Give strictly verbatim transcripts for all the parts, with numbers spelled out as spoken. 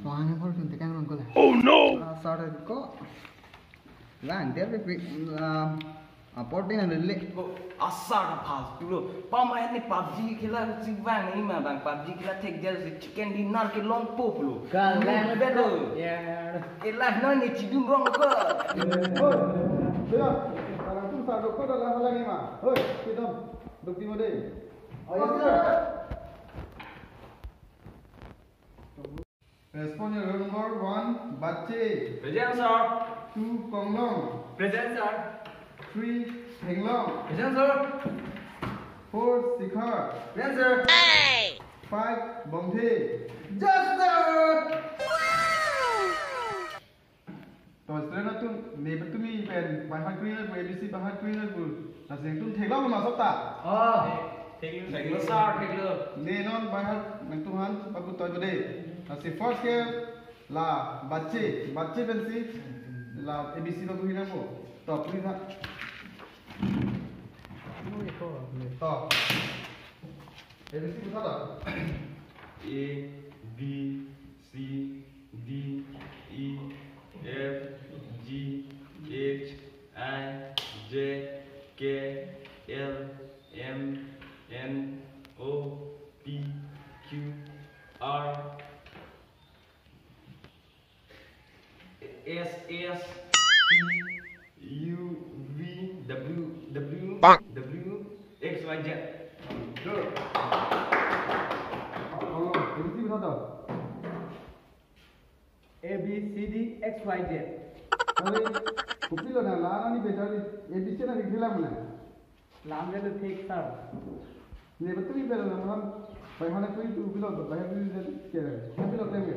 Wang yang hol tun tekang rong ko la. Oh no! Ah, sir ko. Lang der pe, ah, apor din le. Lo, asar phal tu lo. Pamai ni PUBG khela si vang ni ma bang PUBG khela thek der si chicken dinner ke longpo lo. Kalang. Lo, better. Ya. E life na ni chidun rong ko. Hoi. Sudah. Sekarang tu sir ko dah lah lagi ma. Hoi, kita duk di mode. Oh, yes, sir. Respond your roll number one, Bache. Present, sir. Two, Konglong. Present, sir. Three, Henglong. Present, sir. Four, Sikhar. Present, sir. Five, Bongthe. Yes, sir. To, student atum, ne tumi pen by heart kuri nangpo, A B C by heart kuri nangpo. Lasi nangtum theklong ma sopta? Oh, theklo, theklo, sir, theklo. Ne non by heart nangtum aphan papu toi bode. Lasi first ke la Bache, Bache pensi la A B C papu nangpo. To, puri tha. To. A B C pu tha to. A, B, C, D, E, F, G, H, I, J, K, L, M, N, O, P, Q, R, S, S, T, U, V, W, W, Bang. W, X, Y, Z. Good. Oh, A B C pu tha to. A, B, C, D, X, Y, Z. Are, kopilo na, la na ni better ni, A B C na ni khela mane. Lam jalo thik, sir. Ne betul ni betul na, malam, by heart na kuri tu kopilo, by heart kuri tu kere. Kopilo klem ke?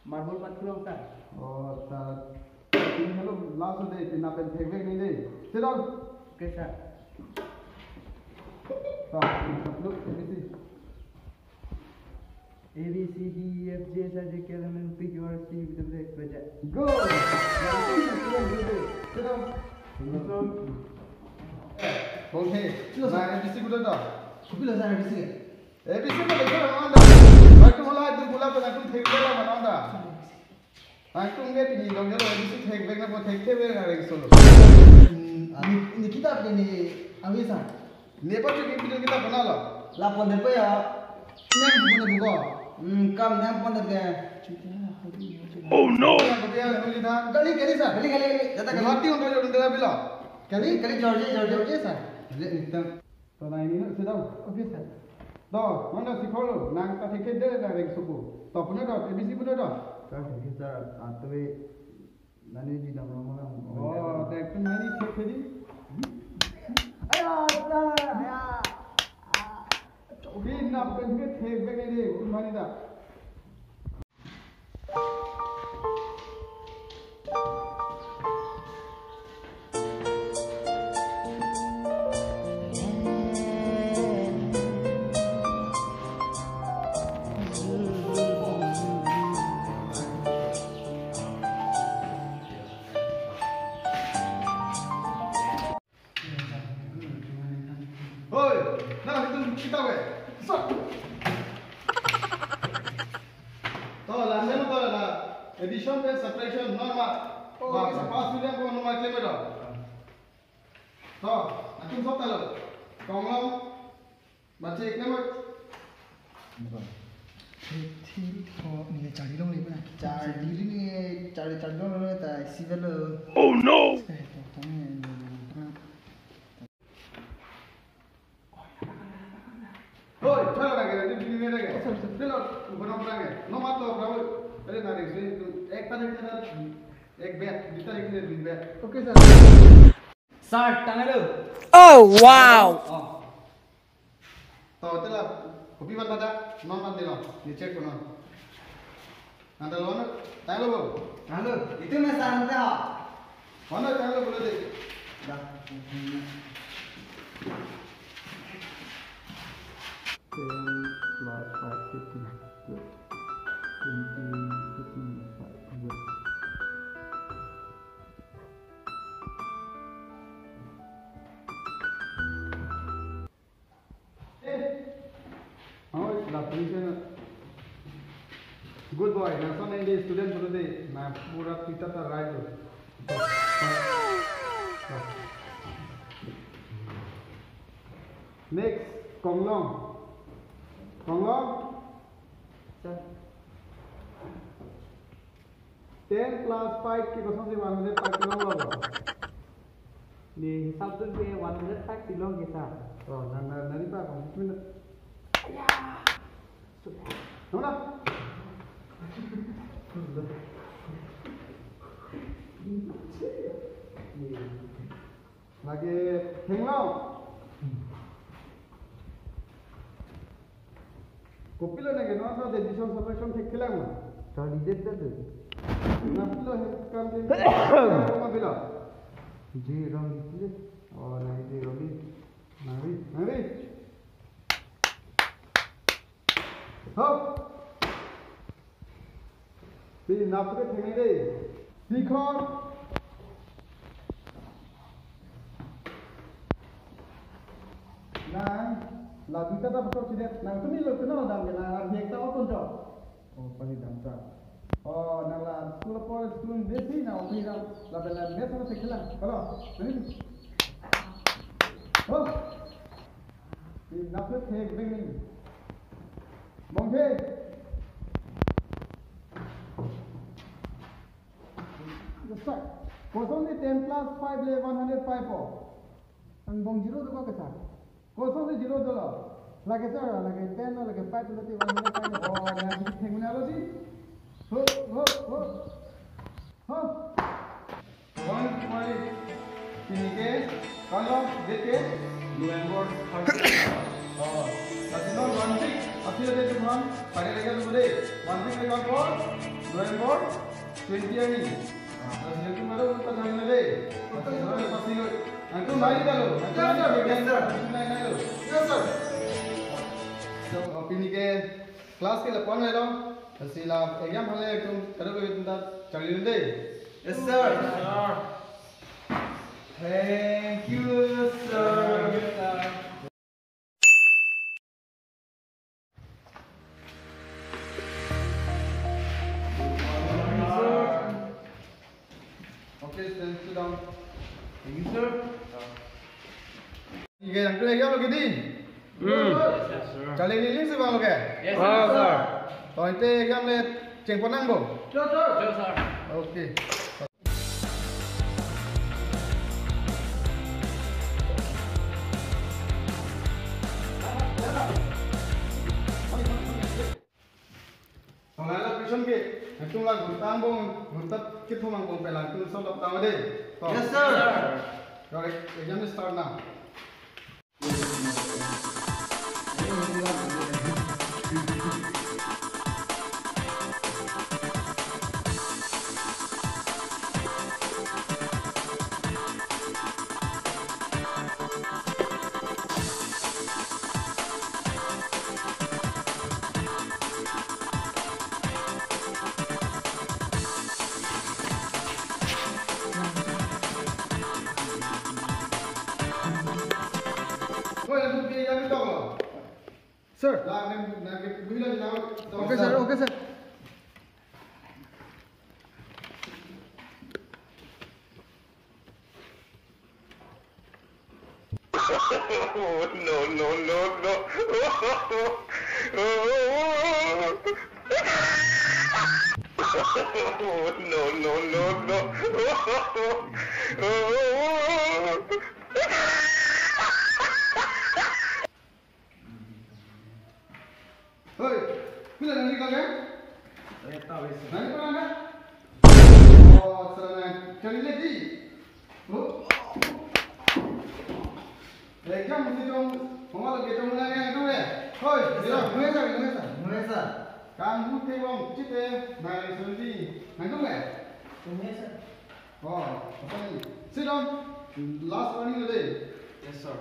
Marble pathurong, sir. Oh, sir. Tumi helo last day, tina pen thekvek nang dei. Sit down. Okay, sir. Sir, look, A B C. A, B, C, D, E, F, G, H, I, J, K, L, M, N, P, Q, R, S, T, U, V, W, X, Y, Z. Good. Sit down. Okay. Sir, sir. Sir, A B C pu tha to. Kopilo sir A B C? A B C pu tha to, man da. Nangtum hala itu pula pu nangtum thekvek la man da. Nangtum ke pini dong jalo A B C thekvek nangpo, thekthevek na reng solo. Hmm, ni, ni kitab ke ni ave sir? Ne pa chuki pidun kita puna lo. La pondet pa ya. Nang pondet ko. Hmm, kam nang pondet ke. Oh no! Ya, kopi ya, kopi ya. Kali, kali, sir. Kali, kali, kali. Jata kali. Guwahati undang undang bilo. Kali, kali, George, George, George, sir. Kali, ekdom. To, nai ni, sit down. Okay, sir. To, manda Sikhar lo, nang ta thekthedetde na reng sopo. To, puna to, A B C puna to. Sir, thank you, sir. Atui Nani di dam rong magang. Oh, tek tu nani thekthedi. Aya, aya, aya. Bin na pen ke thekvek nang dei, tum mani da. Hoi, na, itum kita we. Sa. To, la, seno to, la. Addition pen subtraction, normal. Oh, ba, okay, sir. Pass video ko normal klem do. To, atum sob talo. Konglong. Bache ek number. Thil, thil ko ni charli longle ba. Charli ni, charli, charli longle ta isi velo. Oh no! Eh, to, to ni. Hoi, chalo lage, tu bini lage. Sir, sir. Chalo, bono lage. No mat to, bravo. Are na re, ek ta ek ta ek bet, dui ta ek ta dui bet. Okay, sir. Sir, tanglo. Oh, wow. Oh. To, tela, kopi ban pada, non ban dilo, ni check ko non. Anta lo, tanglo bo. Tanglo, itu me sir anta ha. Mana tanglo bole de. Da. Ten plus five, fifteen. Good. Twenty, fifteen, five. Good. Eh. Oh, la position. Go Good boy. Nangson neli student dolo de. Na pura pita ta rai lo. Next, Konglong. Konglong. Sir. Ten plus five ke kosonsi one hundred five kelong lo? Ne hisap dun ke one hundred five kelong ke, sir. Oh, nang, nang, nang, nang, nang, nang. Aya. Nona? Lake Henglong. Kopilo nangke, non non admission submission thekthelang ma? Kali det kan tu. Nangpilo he kam ke? Kopilo? J Rongdi. Oh, nang J Rongdi. Nangri, nangri. Hop. Pi nap ke thengri de. Pi khor. Nang, la duita ta pastor sinet, nangtum ni lo kenal dam ke, nang arhek ta otun jo. Oh, pali dam ta. Oh, nang la school apor school besi nang opi dam, la bela mes na sekela. Kalau, ini. Oh. Pi nap ke thek bing ni. Mongke. Sir, kosonsi ten plus five le one hundred five po? Angbong zero do ko ke, sir? Kosonsi zero dolo? Lake, sir, lake ten lo, lake five lo, lake one hundred five lo. Oh, nangsi thengna lo si. Ho, ho, ho. Ho. One point. Pini ke, kalau date ke? November thirty. Oh, lasi non one week. Aphi lagi tu kan? Pada lagi tu boleh. One week lagi apa? November twenty hari. Ah, lasi itu baru kita jangan lagi. Lasi non pasti lo. Nanti naik dah lo. Nanti naik dah lo. Nanti naik dah lo. Yes, sir. So, pini ke class ke lapan lo. Lasi la exam hale ekdom kada ko ekdom ta charli dun de. Yes, sir. Thank you, sir. Okay, stand, sit down. Thank you, sir. Oke, yang kena exam lagi di. Hmm. Charli neli si bang, oke? Yes, sir. Oh, sir. Oh, ante exam le chengpon nang bo? Sure, sir. Sure, sir. Oke. Tolai la question ke, nangtum la gunta angbong, gunta kethom angbong pen nangtum solve tang de. To. Yes, sir. Correct. Exam start now. Sir. Okay, sir. Okay, sir. No, no, no, no. No, no, no, no. Hoi, pila nangli kal ke? Nangli pura na? Oh, sir, nang charli le di. Oh. Exam musi jong, mama lagi jong na nang tu eh. Hoi, sir. Nang, nang, sir, nang, sir. Nang, sir. Kanghu te bom chite, nang sir di. Nang tu eh. Nang, sir. Oh, apa ni? Sit down. Last warning today. Yes, sir.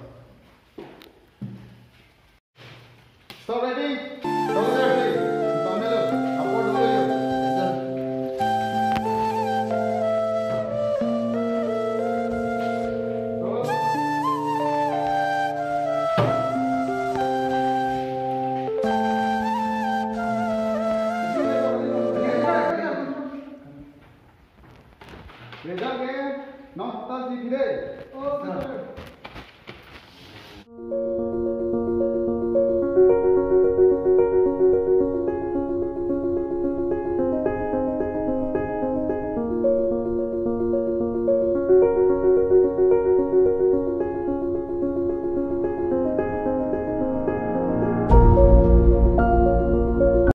Stop writing. Stop writing. Stop writing. Upward, down, down. Yes, sir. Roll. Result ke non hopta si pide. Oh, sir.